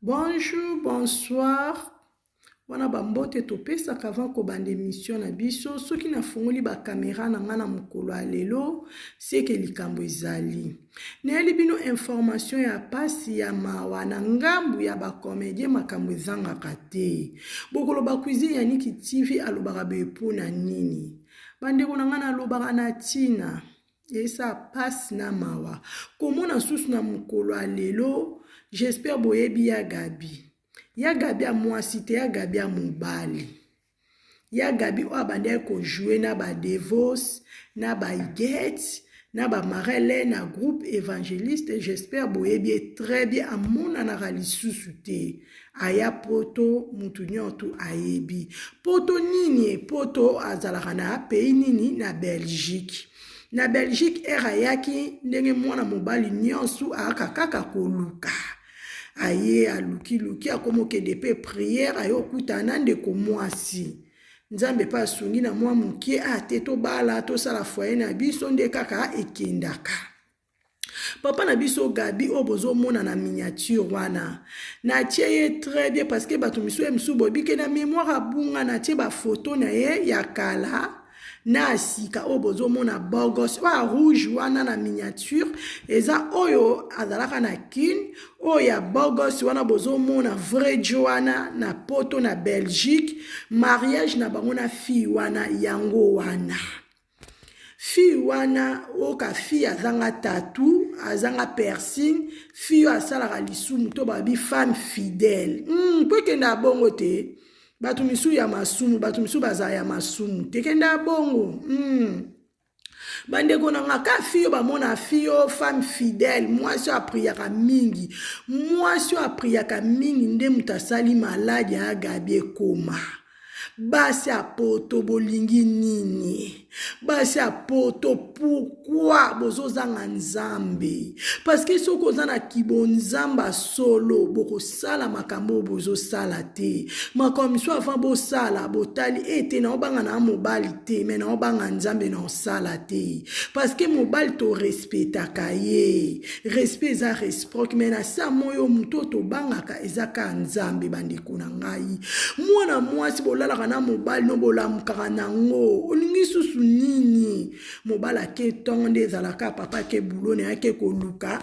Bonjour, bonsoir. Wana ba mbote topesaka avant kobanda emission na biso. Soki nafungoli ba camera na nga na mokolo ya lelo, seke likambo ezali. Nayeli bino information ya pasi ya mawa na ngambu ya ba comedien makambo ezangaka te. Bokoloba cuisine ya Niki TV alobaka boye po na nini? Bandeko na nga nalobaka na tina. Esa pasi na mawa komona susu na mokolo ya lelo. J'espère boyebi ya Gabi. Ya Gabi ya mwasi te, ya Gabi ya mobali. Ya Gabi oyo abandaki kojoue na ba Devos, na ba Igete, na ba Marele, na groupe évangéliste. J'espère boyebi ye très bien, amonanaka lisusu te. Aya poto, mutu nyonso ayebi. Poto nini? Poto azalaka na pays nini? Na Belgique. Na Belgique ere ayaki ndenge mwana mobali nyonso ayaka kaka koluka. Aye alukiluki akomi okende mpe priere, aye okutana na ndeko mwasi. Nzambe mpe asungi na mwa moke, a te tobala tosala foyer na biso nde kaka ekendaka. Papa na biso Gabi oyo bozomona na miniature wana, natie ye très bien parce que bato misusu ye misusu boyebi ke na mémoire abunga, natie ba photo na ye ya kala na sika oyo bozomona bogos oyo ya rouge wana na miniature eza oyo azalaka na Kin, oyo ya bogos wana bozomona vrai jo wana na poto na Belgique, mariage na bango na fille wana yango wana. Fille wana oka fille azanga tatou, azanga piercing, fille oyo asalaka lisumu to babi femme fidèle. Po ekenda bongo te. Bato misusu ya masumu, bato misusu bazala ya masumu te, kenda bongo. Bandeko na nga ka fille oyo bamona fille oyo femme fidèle, mwasi oyo apriaka mingi, mwasi oyo apriaka mingi nde moto asali maladi ya Gabi ekoma. Basi ya poto bolingi nini? Basi ya poto pourquoi bozozanga Nzambe? Parce que soki oza na kibonzamba solo bokosala makambo oyo bozosala te. Makambo misusu avant bosala botali ete naobanga na mobali te, mais naobanga Nzambe na osala te. Parce que mobali to respectaka ye. Respect eza réciproque, mais na sa moyo moto oyo tobangaka eza kaka Nzambe. Bandeko na ngai, mwana mwasi bolalaka na mobali no bolamukaka nango, olingi susu nini? Mobali ake ntongo nde ezalaka papa ake bulo na yake koluka,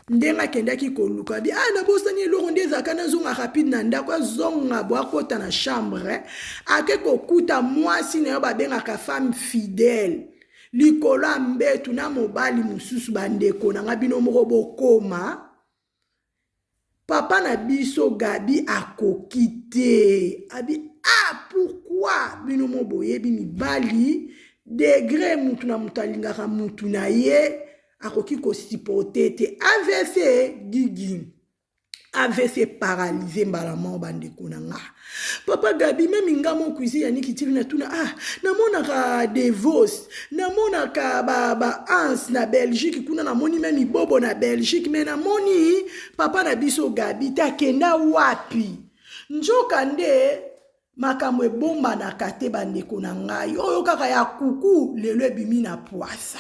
ndenge akendaki koluka bi ah nabosani eloko nde ezalaka nazonga rapide na ndako, azonga bo akota na chambre ake kokuta mwasi na yo babengaka femme fidèle likolo ya mbetu na mobali mosusu. Bandeko na nga bino moko bokoma papa na biso Gabi akoki te. Abi ah pourquoi bino mo boyebi mibali degré mutu na mutu alingaka mutu na ye akoki kosupporte te. AVC gigi AVC paralysé mbala moko. Bandeko na nga, papa Gabi meme nga mo cuisine ya Niki TV natuna ah namonaka Devos, namonaka ba ba Hans na Belgique kuna, namoni meme Bobo na Belgique, mais namoni papa na biso Gabi te, akenda wapi? Nzoka nde makambo ebombanaka te. Bandeko na ngai, oyo kaka ya kuku lelo ebimi na pwasa.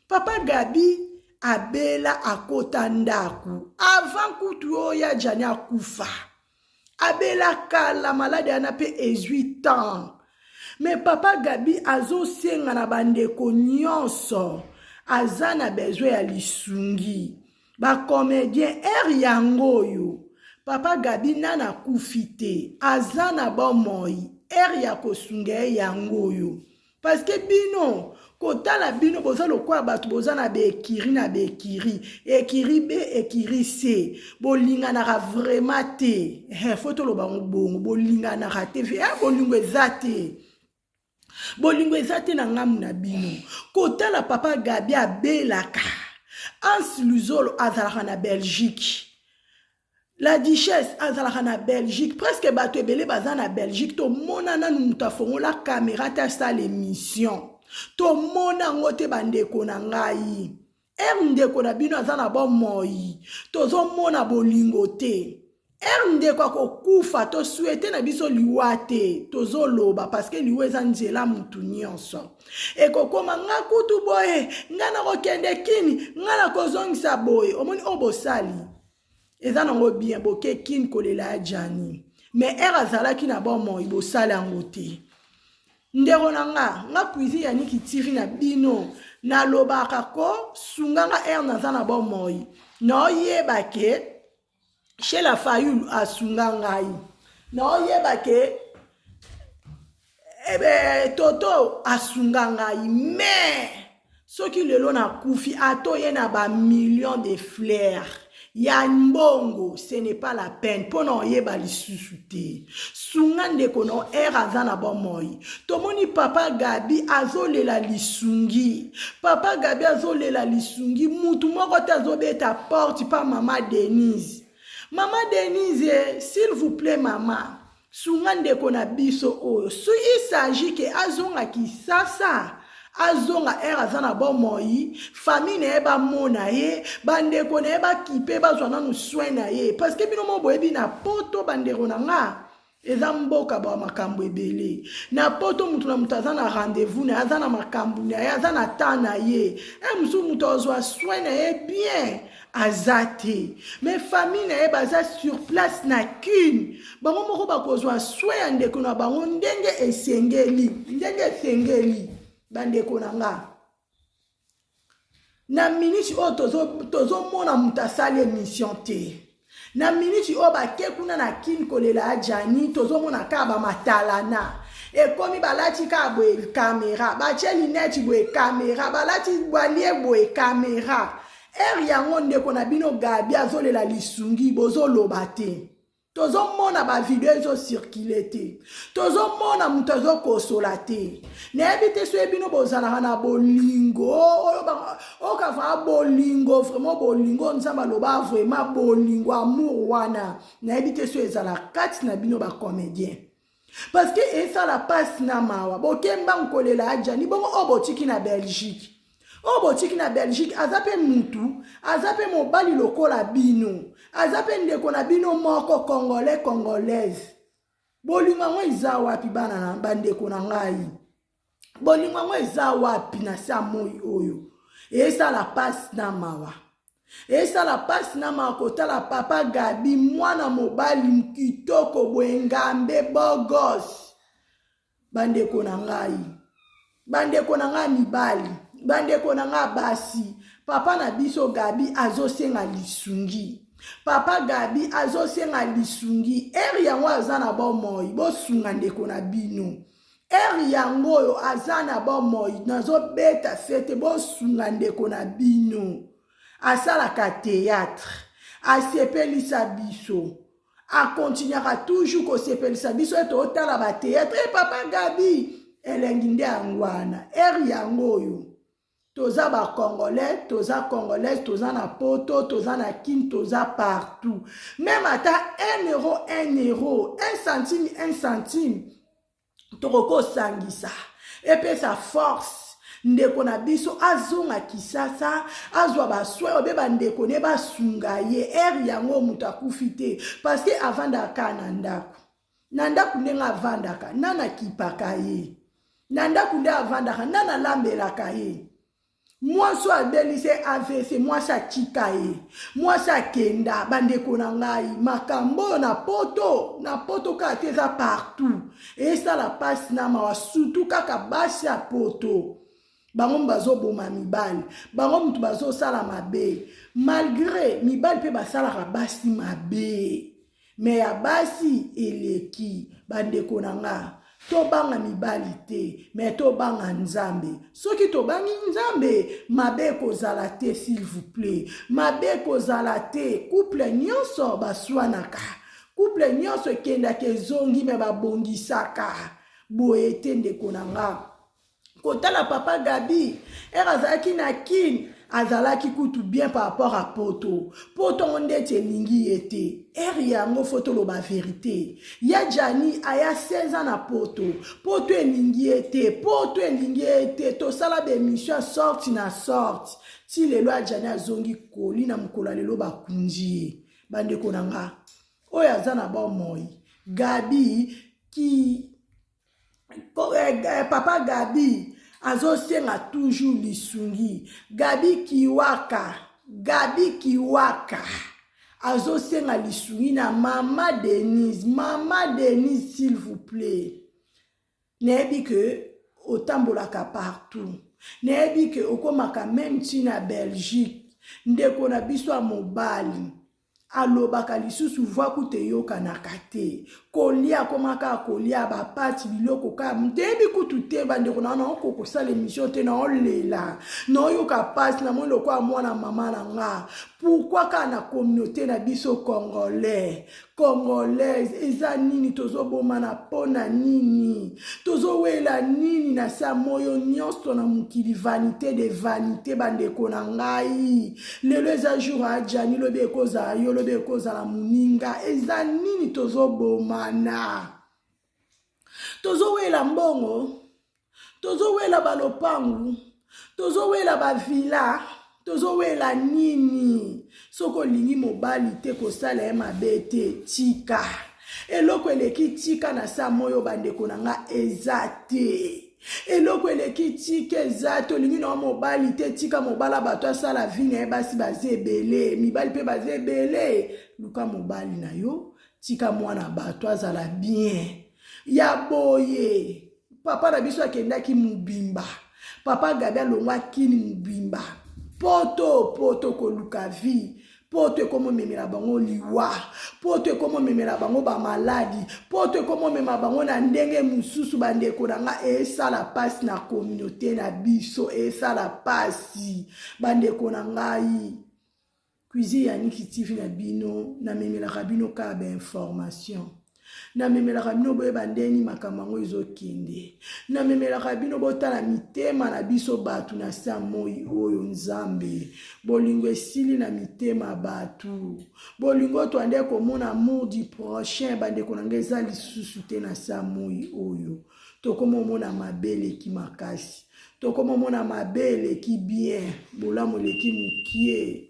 Papa Gabi abela akota ndako avant kutu oyo ya Jani akufa. Abela kala, maladi wana mpe ezwi temps. Me papa Gabi azosenga na bandeko nyonso, aza na besoin ya lisungi. Bacomédien ere yango oyo papa Gabi nana akufi te, aza na bomoi, ere ya kosunga ye yango oyo. Parce que bino kotala bino boza lokola bato boza na baekiri na baekiri, ekiri B ekiri C, bolinganaka vraiment te. Fo toloba ngo bongo, bolinganaka te, bolingo eza te, bolingo eza te na ngambu na bino. Kotala papa Gabi abelaka, Hans Luzolo azalaka na Belgique, La Duchesse azalaka na Belgique, presque bato ebele baza na Belgique. Tomona nanu moto afongola caméra te asala émission, tomona yango te. Bandeko na ngai, ere ndeko na bino aza na bomoi tozomona bolingo te, ere ndeko akokufa toswete na biso liwa te, tozoloba parce que liwa eza nzela mutu nyonso ekokoma. Nga kutu boye, nga nakokende kini, nga nakozongisa boye. Omoni oyo bosali. Eza nango bien boke kin kolela ya Djani. Mais heure azalaki na bomoi bosala yango te. Ndeko na nga, nga cuisine ya Niki TV na bino nalobaka ko sunga nga heure naza na bomoi. Naoyeba ke Shela Fayulu asunga ngai. Naoyeba ke ebe Toto asunga ngai mais soki lelo nakufi ata oye na ba millions de fleurs ya mbongo ce n'est pas la peine mpo na oyeba lisusu te sunga ndeko na ere aza na bomoi tomoni papa gabi azolela lisungi papa gabi azolela lisungi mutu moko te azobeta porte pa mama denise mama denise s'il vous plaît mama Sunga ndeko na biso oyo. Si il s'agit que azonga Kisasa, azonga heure aza na bomoi, famille na ye bamona ye, bandeko na ye bakipe bazwa nanu soin na ye. Parce que bino moko boyebi na poto bandeko na nga eza mboka ba makambo ebele. Na poto mutu na mutu aza na rendez-vous na ye, aza na makambo na ye, aza na temps na ye. Eh mosusu mutu azwa soin na ye bien. Aza te mais famille na ye baza sur place na kin bango moko bakozwa soin ya ndeko na bango ndenge esengeli ndenge esengeli bandeko na nga na minute oyo tozomona moto asali emission te na minute oyo bake kuna na kin kolela ya jani tozomona kaka bamatalana ekomi balati kaka boye kamera batie lineti boye kamera balati balie boye kamera Heure yango ndeko na bino Gabi azolela lisungi bozoloba te. Tozomona ba video ezo circuler te. Tozomona moto azokosola te. Nayebi te soki bino bozalaka na bolingo oyo oka vraiment bolingo vraiment bolingo Nzambe aloba vraiment bolingo amour wana. Nayebi te soki ezala kati na bino ba comediens. Parce que esala pasi na mawa. Boke mbangu kolela Adjani bongo oyo botiki na Belgique. Oyo botiki na Belgique aza pe mutu, aza pe mobali lokola bino. Aza pe ndeko na bino moko congolais congolaise. Bolingo yango eza wapi bana na bandeko na ngai? Bolingo yango eza wapi na se ya moi oyo? Esala pasi na mawa. Esala pasi na mawa kotala papa Gabi mwana mobali kitoko boye ngambe bogos. Bandeko na ngai, bandeko na ngai mibali, bandeko na ngai basi, papa na biso Gabi azosenga lisungi. Papa Gabi azosenga lisungi. Heure yango aza na bomoi, bosunga ndeko na bino. Heure yango oyo aza na bomoi, nazobeta sete, bosunga ndeko na bino. Asalaka theatre, asepelisa biso. Akontinuaka toujours kosepelisa biso ete otala ba theatre. Eh, papa Gabi, elengi nde yango wana. Heure yango oyo toza ba congolais, toza congolaise, toza na poto, toza na kin, toza partout. Meme ata 1 euro, 1 euro, 1 centime, 1 centime, tokoki kosangisa epesa force ndeko na biso azonga Kisasa azwa basoin obe bandeko ne basunga ye. Heure yango moto akufi te parce que avandaka kaka na ndako na ndako ndenge avandaka nani akipaka ye na ndako nde avandaka nani alambelaka ye mwasi oyo abelisi ye avc mwasi atika ye mwasi akenda bandeko na ngai makambo oyo na poto na poto kaka te eza partout esala mpasi na mawa surtout kaka basi ya poto bango bazoboma mibali bango moto bazosala mabe malgre mibali mpe basalaka basi mabe me ya basi eleki bandeko na nga tobanga mibali te me tobanga nzambe soki tobangi nzambe mabe ekozala te s'il vous plaît mabe ekozala te couple nyonso baswanaka couple nyonso ekendaka ezongi me babongisaka boye te ndeko na nga kotala papa Gabi ere azalaki na kin azalaki kutu bien par rapport à poto poto ngo ndeti elingi ye te ere yango fo toloba verite ya Gianni aya 16 ans na poto poto elingi ye te poto elingi ye te tosala ba émission ya sorte na sorte ti lelo ya Gianni azongi koli na mokolo ya lelo bakundi ye bandeko na nga oyo aza na bomoi Gabi ki papa Gabi azosenga toujours lisungi. Gabi Kiwaka, Gabi Kiwaka. Azosenga lisungi na mama Denise. Mama Denise, s'il vous plaît, nayebi ke otambolaka partout, nayebi ke okomaka meme ti na Belgique. Ndeko na biso ya mobali alobaka lisusu voix kutu eyokanaka te. Kolia akomaka kolia bapati biloko kaka ndeyebi kutu te. Bandeko na wana oko kosala émission te, naolela, naoyoka mpasi. Namoni lokola mwana mama na nga. Pourquoi kaka na communauté na biso congolais, congolaise? Eza nini? Tozobomana mpo na nini? Tozowela nini na sa moyo nyonso na mokili? Vanité de vanité. Bandeko na ngai, lelo eza jour ajani, lobi ekozala yo, lobi ekozala moninga. Eza nini tozobomana? Tozowela mbongo, tozowela balopangu, tozowela bavilla, tozowela nini? Soki olingi mobali te, kosala ye mabe te. Tika eloko eleki tika na sa moyo. Bandeko na nga, eza te eloko eleki tika eza te. Olingi na mobali te, tika mobala bato asala vie na ye. Basi baza ebele, mibali mpe baza ebele. Luka mobali na yo, tika mwana bato azala bien. Ya boye papa na biso akendaki mobimba, papa Gabi alongwa Kini mobimba, poto poto koluka vie. Poto ekomomemela bango liwa, poto ekomomemela bango bamaladi, poto ekomomema bango na ndenge mosusu. Bandeko na nga, esala mpasi na communauté na biso, esala mpasi, bandeko na ngai. Cuisine ya Niki TV na bino, namemelaka bino kaka bainformation, namemelaka bino boyeba ndeni makambo yango ezokende, namemelaka bino botala mitema na biso bato na sa moi oyo. Nzambe, bolingo esili na mitema bato. Bolingo twande komona, amour du prochain, bandeko na ngai, eza lisusu te na sa moi oyo. Tokomomona mabe eleki makasi, tokomomona mabe eleki bien, bolamu eleki mokie.